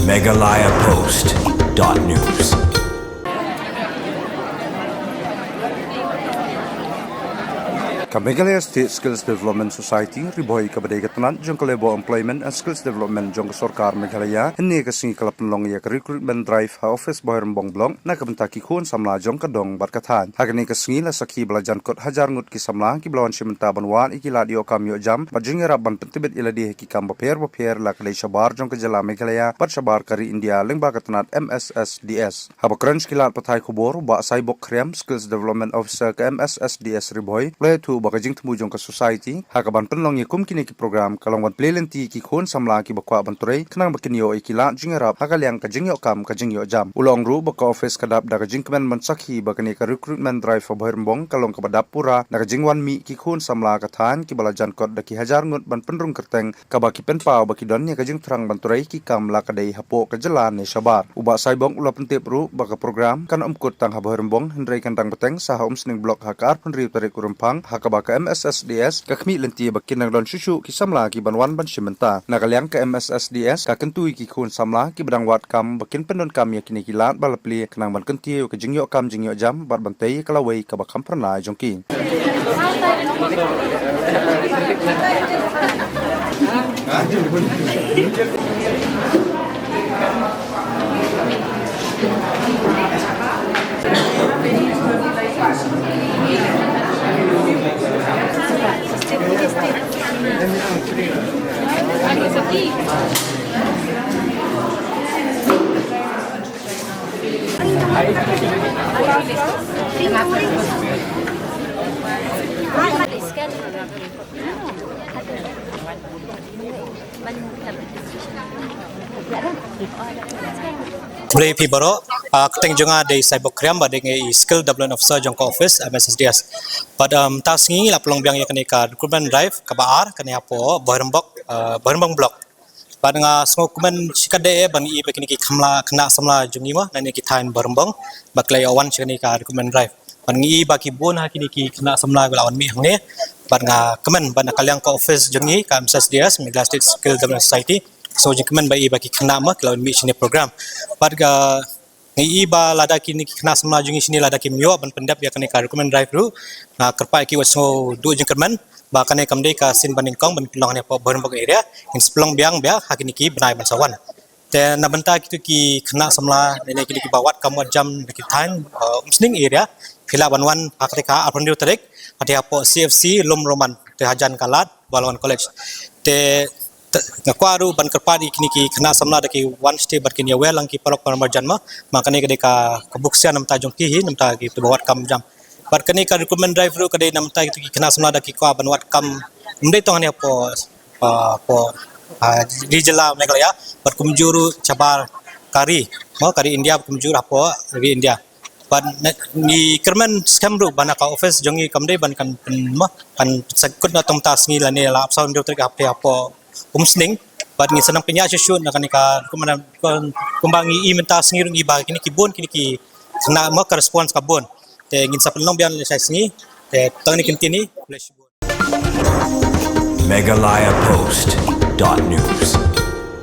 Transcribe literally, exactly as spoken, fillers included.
Meghalaya Post dot news. Ka Meghalaya State Skills Development Society, Ri Bhoi, kaba dei ka tnat jong ka Labour, Employment and Skills Development jong ka Sorkar Meghalaya, hynne ka sngi ka la pynlong ïa ka recruitment drive ha office Bhoirymbong Block na ka bynta ki khun samla jong ka dong bad ka thaiñ. Ha kane ka sngi la sakhi ba la jan kot hajar ngut ki samla kiba la wan shim bynta ban wad ïa ki lad ïoh kam ïoh jam bad jingïarap ban pyntbit ïa lade ha ki kam bapher bapher la ka dei shabar jong ka jylla Meghalaya bad shabar ka ri India lyngba ka tnat M S S D S. Haba kren sha ki lad pathai khubor, u Bah Saibok Khriam, Skills Development Officer ka M S S D S Ri Bhoi, u la ïathuh ba ka jingthmu jong ka Society ha kaban pynlong ïa kum kine ki program ka long ban plie lynti ïa ki khun samla kiba kwah ban trei khnang ba kin ïoh ïa ki lad jingïarap ha ka liang ka jingïoh kam ka jingïoh jam. U la ong ruh ba ka office ka dap da ka jingkmen ban sakhi ba kane ka recruitment drive ha Bhoirymbong ka long kaba dap pura da ka jingwan mih ki khun samla ka thaiñ kiba la jan kot da ki hajar ngut ban pynrung kyrteng, kaba ki pynpaw ba ki don ïa ka jingthrang ban trei ki kam la ka dei hapoh ka jylla ne shabar. U Bah Saibok u la pyntip ruh ba ka program kan ym kut tang ha Bhoirymbong, hynrei kan dang bteng sha ha Umsning Block ha ka arphew hynriew tarik u Rymphang, ha kaba ka M S S D S ka khmih lynti ba kin nang don shuh shuh ki samla kiban wan ban shim bynta. Na ka liang ka M S S D S ka kyntu ïa ki khun samla kiba dang wad kam ba kin pyndonkam ïa kine ki lad ba la plie khnang ban kyntiew ïa ka jingïoh kam jingïoh jam bad ban tei ïa ka lawei kaba kham phyrnai jong ki. Khublei phi baroh, ah, kyrteng jong nga dei Saibok Khriam, bad nga i Skill Development Officer jong ka office M S S D S. Bad, um, mynta sngi la pynlong biang ïa kane ka recruitment drive kaba ar, kane hapoh Bhoirymbong, ah, Bhoirymbong Block. Bad nga sngewkmen shikatdei ban i ba kine ki khynnah, khynnah samla jong ngi mo na kine ki thaiñ Bhoirymbong ba ki la ïoh wan sha kane ka recruitment drive. Bad ngi i ba ki bun ha kine ki khynnah samla ki la wan mih hangne. Bad nga kmen ba na ka liang ka office jong ngi ka M S S D S, Meghalaya State Skill Development Society, sngew jingkmen ba i ba ki khynnah mo ki la wan mih shane program. Bad nga ngi i ba lada kine ki khynnah samla jong ngi shane lada kim ïoh ban pyndep ïa kane ka recruitment drive ruh, nga kyrpad ïa ki wat sngew duh jingkyrmen ba kane kam dei ka sien ba nyngkong ban pynlong hangne hapoh Bhoirymbong area, ngin sa pynlong biang biang ha kine ki bnai ban sa wan. Te na bynta kito ki khynnah samla ne kine kiba wad kam wad jam na ki thaiñ, eh, Umsning area, phi lah ban wan ha kata ka arphew hynriew tarik, ha kata hapoh C F C Lum Roman, te hajan ka lad Balawan College. Te, te nga kwah ruh ban kyrpad ïa kine ki khynnah samla da ki wan shatei bad kin ïa wer lang ki paralok para marjan mo, ma kane ka dei ka, ka buk sia na bynta jong ki hi, na bynta kito ba wad kam jam. Bad kane ka recruitment drive ruh ka dei na bynta kito ki khynnah samla da ki kwah ban wad kam, ym dei tang hangne hapoh, ah, hapoh, ah, ri jylla Meghalaya, bad kumjuh ruh shabar ka ri, mo, ka ri India, bad kumjuh hapoh ri India. Bad ngi kyrmen skhem ruh ba na ka office jong ngi kam dei ban kan pyn, mo, kan pynsangkut na tang mynta sngi lane la arphew saw hynriew tarik hapdeng hapoh Umsning. Bad ngi sa nang pynïaid shuh shuh na kane ka, kumne, kumba ngi i mynta sngi ruh ngi i ba kine ki bun, kine ki khynnah mo ka response ka bun. Te ngin sa pynlong biang lashai sngi. Te tang kine ki ktien, khublei shibun. Meghalaya Post dot news.